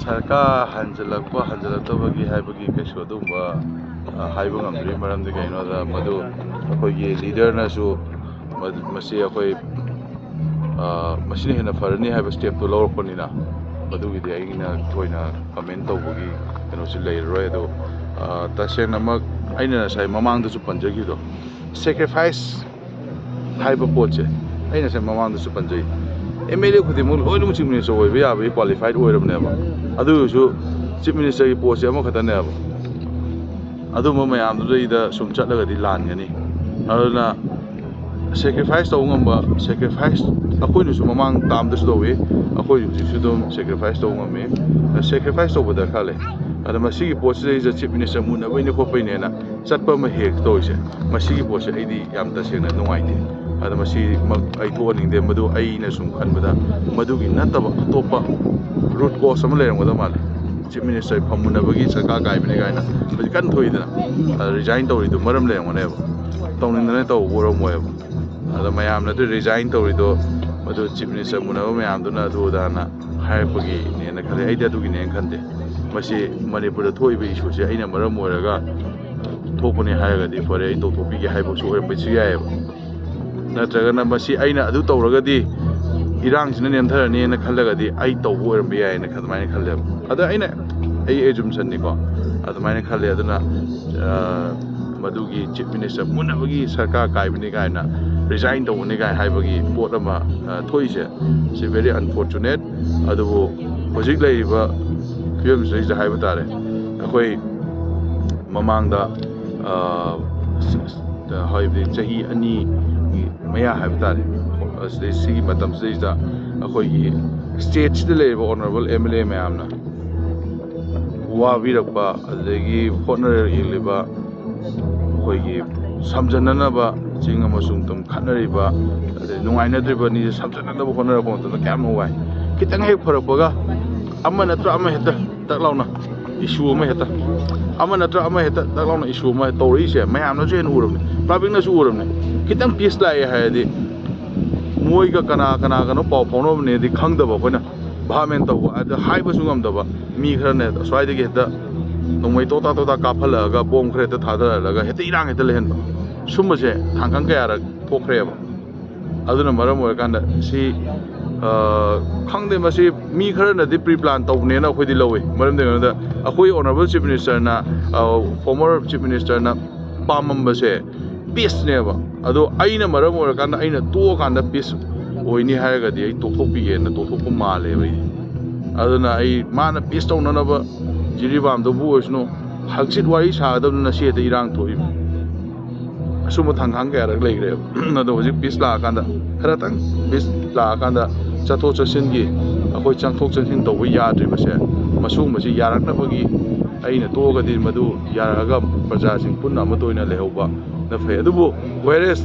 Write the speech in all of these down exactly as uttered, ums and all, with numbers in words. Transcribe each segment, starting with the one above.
ꯁꯔꯀꯥꯔ ꯍꯟꯖꯤꯜꯂꯛꯄ ꯍꯟꯖꯤꯜꯂꯛꯇꯕꯒꯤ ꯍꯥꯏꯕꯒꯤ ꯀꯩꯁꯨ ꯑꯗꯨꯒꯨꯝꯕ, ꯑ, ꯍꯥꯏꯕ ꯉꯝꯗ꯭ꯔꯤ꯫ ꯃꯔꯝꯗꯤ ꯀꯩꯒꯤꯅꯣꯗ ꯃꯗꯨ ꯑꯩꯈꯣꯏꯒꯤ ꯂꯤꯗꯔꯅꯁꯨ ꯃ-, ꯃꯁꯤ ꯑꯩꯈꯣꯏ, ꯑ, ꯃꯁꯤꯅ ꯍꯦꯟꯅ ꯐꯔꯅꯤ ꯍꯥꯏꯕ ꯁ꯭ꯇꯦꯞꯇꯨ ꯂꯧꯔꯛꯄꯅꯤꯅ ꯃꯗꯨꯒꯤꯗꯤ ꯑꯩꯅ ꯊꯣꯏꯅ ꯀꯃꯦꯟ ꯇꯧꯕꯒꯤ ꯀꯩꯅꯣꯁꯤ ꯂꯩꯔꯔꯣꯏ꯫ ꯑꯗꯣ, ꯑ, ꯇꯁꯦꯡꯅꯃꯛ ꯑꯩꯅ ꯉꯁꯥꯏ ꯃꯃꯥꯡꯗꯁꯨ ꯄꯟꯖꯈꯤꯕꯗꯣ, ꯁꯦꯀ꯭ꯔꯤꯐꯥꯏꯁ ꯍꯥꯏꯕ ꯄꯣꯠꯁꯦ ꯑꯩꯅ ꯉꯁꯥꯏ ꯃꯃꯥꯡꯗꯁꯨ ꯄꯟꯖꯩ, ꯑꯦꯝ ꯑꯦꯜ ꯑꯦ ꯈꯨꯗꯤꯡꯃꯛ ꯂꯣꯏꯅꯃꯛ ꯆꯤꯐ ꯃꯤꯅꯤꯁꯇꯔ ꯑꯣꯏꯕ ꯌꯥꯕꯒꯤ ꯀ꯭ꯋꯥꯂꯤꯐꯥꯏꯠ ꯑꯣꯏꯔꯕꯅꯦꯕ꯫ ꯑꯗꯨ ꯑꯣꯏꯔꯁꯨ ꯆꯤꯐ ꯃꯤꯅꯤꯁꯇꯔꯒꯤ ꯄꯣꯠꯁꯦ ꯑꯃꯈꯛꯇꯅꯦꯕ꯫ ꯑꯗꯨꯝꯕ ꯃꯌꯥꯝꯗꯨꯗꯩꯗ ꯁꯨꯝ ꯆꯠꯂꯒꯗꯤ ꯂꯥꯟꯒꯅꯤ꯫ ꯑꯗꯨꯅ ꯁꯦꯀ꯭ꯔꯤꯐꯥꯏꯁ ꯇꯧꯕ ꯉꯝꯕ, ꯁꯦꯀ꯭ꯔꯤꯐꯥꯏꯁ ꯑꯩꯈꯣꯏꯅꯁꯨ ꯃꯃꯥꯡ ꯇꯥꯝꯗꯁꯨ ꯇꯧꯏ, ꯑꯩꯈꯣꯏ ꯍꯧꯖꯤꯛꯁꯨ ꯑꯗꯨꯝ ꯁꯦꯀ꯭ꯔꯤꯐꯥꯏꯁ ꯇꯧꯕ ꯉꯝꯃꯤ꯫ ꯁꯦꯀ꯭ꯔꯤꯐꯥꯏꯁ ꯇꯧꯕ ꯗꯔꯀꯥꯔ ꯂꯩ꯫ ꯑꯗ ꯃꯁꯤꯒꯤ ꯄꯣꯠꯁꯤꯗꯩꯁꯤꯗ ꯆꯤꯐ ꯃꯤꯅꯤꯁꯇꯔ ꯃꯨꯟꯅꯕꯩꯅꯦ ꯈꯣꯠꯄꯩꯅꯦꯅ ꯆꯠꯄ ꯑꯃ ꯍꯦꯛ ꯇꯧꯔꯤꯁꯦ, ꯃꯁꯤꯒꯤ ꯄꯣꯠꯁꯦ ꯑꯩꯗꯤ ꯌꯥꯝ ꯇꯁꯦꯡꯅ ꯅꯨꯡꯉꯥꯏꯇꯦ꯫ ꯑꯗ ꯃꯁꯤꯃꯛ ꯑꯩ ꯊꯣꯛꯍꯟꯅꯤꯡꯗꯦ꯫ ꯃꯗꯨ ꯑꯩꯅ ꯁꯨꯝ ꯈꯟꯕꯗ ꯃꯗꯨꯒꯤ ꯅꯠꯇꯕ ꯑꯇꯣꯞꯄ ꯔꯨꯠ ꯀꯣꯁ ꯑꯃ ꯂꯩꯔꯝꯒꯗꯕ ꯃꯥꯜꯂꯦ꯫ ꯆꯤꯐ ꯃꯤꯅꯤꯁꯇꯔ ꯐꯝꯃꯨꯟꯅꯕꯒꯤ ꯁꯔꯀꯥꯔ ꯀꯥꯏꯕꯅꯤ ꯀꯥꯏꯅ ꯍꯧꯖꯤꯛ ꯀꯟꯅ ꯊꯣꯛꯏꯗꯅ, ꯑꯗ ꯔꯤꯖꯥꯏꯟ ꯇꯧꯔꯤꯗꯣ ꯃꯔꯝ ꯂꯩꯔꯝꯒꯅꯦꯕ, ꯇꯧꯅꯤꯡꯗꯅ ꯇꯧꯕ ꯑꯣꯏꯔꯝꯃꯣꯏꯕ꯫ ꯑꯗ ꯃꯌꯥꯝꯅ ꯑꯗꯨ ꯔꯤꯖꯥꯏꯟ ꯇꯧꯔꯤꯗꯣ ꯃꯗꯨ ꯆꯤꯐ ꯃꯤꯅꯤꯁꯇꯔ ꯃꯨꯟꯅꯕ ꯃꯌꯥꯝꯗꯨꯅ ꯑꯗꯨ ꯑꯗꯥꯅ ꯍꯥꯏꯔꯛꯄꯒꯤꯅꯦꯅ ꯈꯜꯂꯦ꯫ ꯑꯩꯗꯤ ꯑꯗꯨꯒꯤꯅꯦꯅ ꯈꯟꯗꯦ꯫ ꯃꯁꯤ ꯃꯅꯤꯄꯨꯔꯗ ꯊꯣꯛꯏꯕ ꯏꯁꯨꯁꯦ ꯑꯩꯅ ꯃꯔꯝ ꯑꯣꯏꯔꯒ ꯊꯣꯛꯄꯅꯦ ꯍꯥꯏꯔꯒꯗꯤ ꯐꯔꯦ, ꯑꯩ ꯇꯧꯊꯣꯛꯄꯤꯒꯦ ꯍꯥꯏꯕꯁꯨ ꯑꯣꯏꯔꯝꯕꯁꯨ ꯌꯥꯏꯑꯕ꯫ ꯅꯠꯇ꯭ꯔꯒꯅ ꯃꯁꯤ ꯑꯩꯅ ꯑꯗꯨ ꯇꯧꯔꯒꯗꯤ ꯏꯔꯥꯡꯁꯤꯅ ꯅꯦꯝꯊꯔꯅꯤꯅ ꯈꯜꯂꯒꯗꯤ ꯑꯩ ꯇꯧꯕ ꯑꯣꯏꯔꯝꯕ ꯌꯥꯏꯅ ꯑꯗꯨꯃꯥꯏꯅ ꯈꯜꯂꯦꯕ꯫ ꯑꯗ ꯑꯩꯅ, ꯑꯩ ꯑꯦꯖꯨꯝꯁꯟꯅꯤꯀꯣ, ꯑꯗꯨꯃꯥꯏꯅ ꯈꯜꯂꯦ꯫ ꯑꯗꯨꯅ, ꯑ, ꯃꯗꯨꯒꯤ ꯆꯤꯐ ꯃꯤꯅꯤꯁꯇꯔ ꯃꯨꯟꯅꯕꯒꯤ ꯁꯔꯀꯥꯔ ꯀꯥꯏꯕꯅꯤ ꯀꯥꯏꯅ, ꯔꯤꯖꯥꯏꯟ ꯇꯧꯕꯅꯤ ꯀꯥꯏꯅ ꯍꯥꯏꯕꯒꯤ ꯄꯣꯠ ꯑꯃ, ꯑ, ꯊꯣꯛꯏꯁꯦ, ꯁꯤ very unfortunate꯫ ꯑꯗꯨꯕꯨ ꯍꯧꯖꯤꯛ ꯂꯩꯔꯤꯕ ꯐꯤꯕꯝꯁꯤꯗꯩꯁꯤꯗ ꯍꯥꯏꯕ ꯇꯥꯔꯦ, ꯑꯩꯈꯣꯏ ꯃꯃꯥꯡꯗ, ꯑ, ꯍꯥꯏꯕꯗꯤ ꯆꯍꯤ ꯑꯅꯤ ꯃꯌꯥ ꯍꯥꯏꯕ ꯇꯥꯔꯦ, ꯑꯁꯤꯗꯩ, ꯁꯤꯒꯤ ꯃꯇꯝꯁꯤꯗꯩꯁꯤꯗ ꯑꯩꯈꯣꯏꯒꯤ ꯁ꯭ꯇꯦꯠꯁꯤꯗ ꯂꯩꯔꯤꯕ ꯑꯣꯅꯔꯦꯕꯜ ꯑꯦꯝ ꯑꯦꯜ ꯑꯦ ꯃꯌꯥꯝꯅ ꯋꯥꯕꯤꯔꯛꯄ, ꯑꯗꯨꯗꯒꯤ ꯍꯣꯠꯅꯔꯛꯂꯤꯕ, ꯑꯩꯈꯣꯏꯒꯤ ꯁꯝꯖꯟꯅꯅꯕ ꯆꯤꯡ ꯑꯃꯁꯨꯡ ꯇꯝ ꯈꯠꯅꯔꯤꯕ, ꯑꯗꯩ ꯅꯨꯡꯉꯥꯏꯅꯗ꯭ꯔꯤꯕ ꯑꯅꯤꯁꯦ ꯁꯝꯖꯟꯅꯅꯕ ꯍꯣꯠꯅꯔꯛꯄ ꯃꯇꯝꯗ ꯀꯌꯥꯝ ꯋꯥꯏ꯫ ꯈꯤꯇꯪ ꯍꯦꯛ ꯐꯔꯛꯄꯒ ꯑꯃ ꯅꯠꯇ꯭ꯔ ꯑꯃ ꯍꯦꯛꯇ ꯇꯛ ꯂꯥꯎꯅ ꯏꯁꯨ ꯑꯃ ꯍꯦꯛꯇ, ꯑꯃ ꯅꯠꯇ꯭ꯔ ꯑꯃ ꯍꯦꯛꯇ ꯇꯛ ꯂꯥꯎꯅ ꯏꯁꯨ ꯑꯃ ꯇꯧꯔꯛꯏꯁꯦ ꯃꯌꯥꯝꯅꯁꯨ ꯍꯦꯟꯅ ꯎꯔꯕꯅꯤ, ꯄꯕ꯭ꯂꯤꯛꯅꯁꯨ ꯎꯔꯕꯅꯤ꯫ ꯈꯤꯇꯪ ꯄꯤꯁ ꯂꯥꯛꯑꯦ ꯍꯥꯏꯔꯗꯤ ꯃꯣꯏꯒ ꯀꯅꯥ ꯀꯅꯥꯒꯅꯣ ꯄꯥꯎ ꯐꯥꯎꯅꯕꯅꯦꯗꯤ ꯈꯪꯗꯕ ꯑꯩꯈꯣꯏꯅ꯫ ꯚꯥꯞ ꯃꯦꯟ ꯇꯧꯕ, ꯑꯗ ꯍꯥꯏꯕꯁꯨ ꯉꯝꯗꯕ ꯃꯤ ꯈꯔꯅ ꯑꯁ꯭ꯋꯥꯏꯗꯒꯤ ꯍꯦꯛꯇ ꯅꯣꯡꯃꯩ ꯇꯣꯇꯥ ꯇꯣꯇꯥ ꯀꯥꯞꯍꯜꯂꯛꯑꯒ ꯕꯣꯝ ꯈꯔ ꯍꯦꯛꯇ ꯊꯥꯗꯔꯛꯑꯒ ꯍꯦꯛꯇ ꯏꯔꯥꯡ ꯍꯦꯛꯇ ꯂꯩꯍꯟꯕ, ꯁꯨꯝꯕꯁꯦ ꯊꯥꯡꯈꯪ ꯀꯌꯥꯔꯛ ꯊꯣꯛꯈ꯭ꯔꯦꯕ꯫ ꯑꯗꯨꯅ ꯃꯔꯝ ꯑꯣꯏꯔꯀꯥꯟꯗ ꯁꯤ, ꯑ, ꯈꯪꯗꯦ, ꯃꯁꯤ ꯃꯤ ꯈꯔꯅꯗꯤ ꯄ꯭ꯔꯤ ꯄ꯭ꯂꯥꯟ ꯇꯧꯕꯅꯦꯅ ꯑꯩꯈꯣꯏꯗꯤ ꯂꯧꯋꯤ꯫ ꯃꯔꯝꯗꯤ ꯀꯩꯅꯣꯗ ꯑꯩꯈꯣꯏ ꯑꯣꯅꯔꯦꯕꯜ ꯆꯤꯐ ꯃꯤꯅꯤꯁꯇꯔꯅ, ꯐꯣꯔꯃꯔ ꯆꯤꯐ ꯃꯤꯅꯤꯁꯇꯔꯅ ꯄꯥꯝꯃꯝꯕꯁꯦ ꯄꯤꯁꯅꯦꯕ꯫ ꯑꯗꯣ ꯑꯩꯅ ꯃꯔꯝ ꯑꯣꯏꯔꯀꯥꯟꯗ, ꯑꯩꯅ ꯇꯣꯛꯑꯀꯥꯟꯗ ꯄꯤꯁ ꯑꯣꯏꯅꯤ ꯍꯥꯏꯔꯒꯗꯤ ꯑꯩ ꯇꯣꯛꯊꯣꯛꯄꯤꯒꯦꯅ ꯇꯣꯛꯊꯣꯛꯄ ꯃꯥꯜꯂꯦꯕ ꯑꯩꯗꯤ꯫ ꯑꯗꯨꯅ ꯑꯩ, ꯃꯥꯅ ꯄꯤꯁ ꯇꯧꯅꯅꯕ ꯖꯤꯔꯤꯕꯥꯝꯗꯕꯨ ꯑꯣꯏꯁꯅꯨ, ꯍꯪꯆꯤꯠ ꯋꯥꯔꯤ ꯁꯥꯒꯗꯕꯅꯤꯅ ꯁꯤ ꯍꯦꯛꯇ ꯏꯔꯥꯡ ꯊꯣꯛꯏ꯫ ꯑꯁꯨꯝꯕ ꯊꯥꯡꯈꯥꯡ ꯀꯌꯥꯔꯛ ꯂꯩꯈ꯭ꯔꯦꯕ꯫ ꯑꯗꯣ ꯍꯧꯖꯤꯛ ꯄꯤꯁ ꯂꯥꯛꯑꯀꯥꯟꯗ, ꯈꯔꯇꯪ ꯄꯤꯁ ꯂꯥꯛꯑꯀꯥꯟꯗ ꯆꯠꯊꯣꯛ ꯆꯠꯁꯤꯟꯒꯤ, ꯑꯩꯈꯣꯏ ꯆꯪꯊꯣꯛ ꯆꯪꯁꯤꯟ ꯇꯧꯕ ꯌꯥꯗ꯭ꯔꯤꯕꯁꯦ, ꯃꯁꯤꯒꯨꯝꯕꯁꯤ ꯌꯥꯔꯛꯅꯕꯒꯤ, ꯑꯩꯅ ꯇꯣꯛꯑꯒꯗꯤ ꯃꯗꯨ ꯌꯥꯔꯛꯑꯒ ꯄ꯭ꯔꯖꯥꯁꯤꯡ ꯄꯨꯟꯅ ꯑꯃꯠꯇ ꯑꯣꯏꯅ ꯂꯩꯍꯧꯕꯅ ꯐꯩ꯫ ꯑꯗꯨꯕꯨ whereas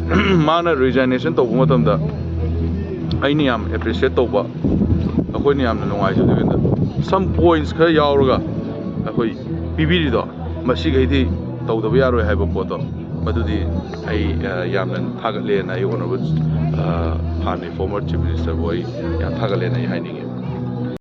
ꯃꯥꯅ ꯔꯤꯖꯥꯏꯅꯦꯁꯟ ꯇꯧꯕ ꯃꯇꯝꯗ ꯑꯩꯅ ꯌꯥꯝ ꯑꯦꯄ꯭ꯔꯤꯁꯤꯌꯦꯠ ꯇꯧꯕ, ꯑꯩꯈꯣꯏꯅ ꯌꯥꯝꯅ ꯅꯨꯡꯉꯥꯏꯖꯗꯕ, ꯁꯝ ꯄꯣꯏꯟꯠꯁ ꯈꯔ ꯌꯥꯎꯔꯒ ꯑꯩꯈꯣꯏ ꯄꯤꯕꯤꯔꯤꯗꯣ, ꯃꯁꯤꯈꯩꯗꯤ ꯇꯧꯗꯕ ꯌꯥꯔꯣꯏ ꯍꯥꯏꯕ ꯄꯣꯠꯇꯣ, ꯃꯗꯨꯗꯤ ꯑꯩ, ꯑ, ꯌꯥꯝꯅ ꯊꯥꯒꯠꯂꯦꯅ, ꯑꯩ ꯑꯣꯅꯔꯦꯕꯜ, ꯑ, ꯍꯥꯟꯅꯒꯤ ꯐꯣꯔꯃꯔ ꯆꯤꯐ ꯃꯤꯅꯤꯁꯇꯔꯕꯨ ꯑꯩ ꯌꯥꯝ ꯊꯥꯒꯠꯂꯦꯅ ꯑꯩ ꯍꯥꯏꯅꯤꯡꯉꯤ꯫